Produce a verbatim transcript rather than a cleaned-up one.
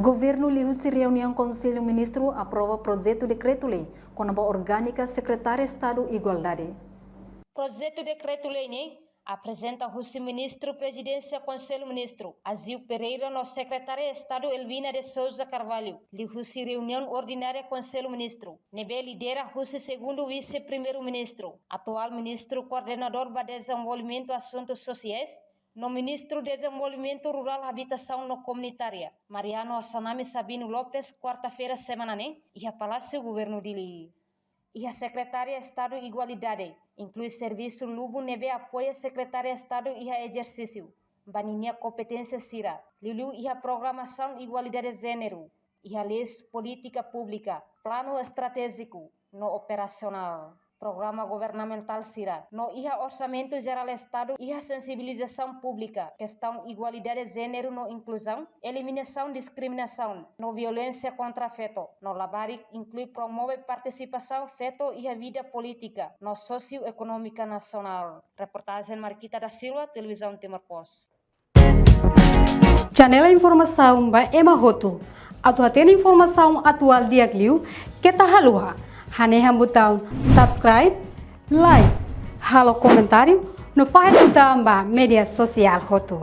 Governu liuhusi reuniaun Konsellu Ministru aprova projetu dekretu-lei kona-ba orgánika Sekretáriu Estadu Igualdade. Projetu dekretu-lei ne'e aprezenta husi Ministru Prezidénsia Konsellu Ministru, Azil Pereira, no Sekretária Estadu Elvina de Sousa Carvalho, liuhusi reuniaun ordinária Konsellu Ministru, ne'ebé lidera husi Segundu Vise-Primeiru-Ministru, atuál Ministru Koordenadór ba Dezenvolvimentu Asuntus Sosiais, no Ministru Dezenvolvimentu Rurál, Habitasaun no Komunitária, Mariano Assanami Sabino Lopes, kuarta-feira semana ne'e, iha Palásiu Governu Dili. Iha Sekretária Estadu Igualdade, inklui servisu lubun ne'ebé apoia Sekretária Estadu iha ezersísiu ba ninia kompeténsia sira, liuliu iha programasaun igualdade jéneru, iha leis, polítika públika, planu estratéjiku no operasionál, programa governamentál sira, no iha Orsamentu Jerál Estadu, iha sensibilizasaun públika, kestaun igualdade jéneru no inkluzaun, eliminasaun diskriminasaun no violénsia kontra feto, no labarik inklui promove partisipasaun feto iha vida polítika no sosioekonómika nasionál. Reportajen Marquita da Silva, Televizaun Timor Post. Janela informasaun ba ema hotu. Atu hatene informasaun atuál di'ak liu, keta haluha hanehan butaun subscribe, like, halo komentáriu, no fahe tutan ba média sosiál hotu.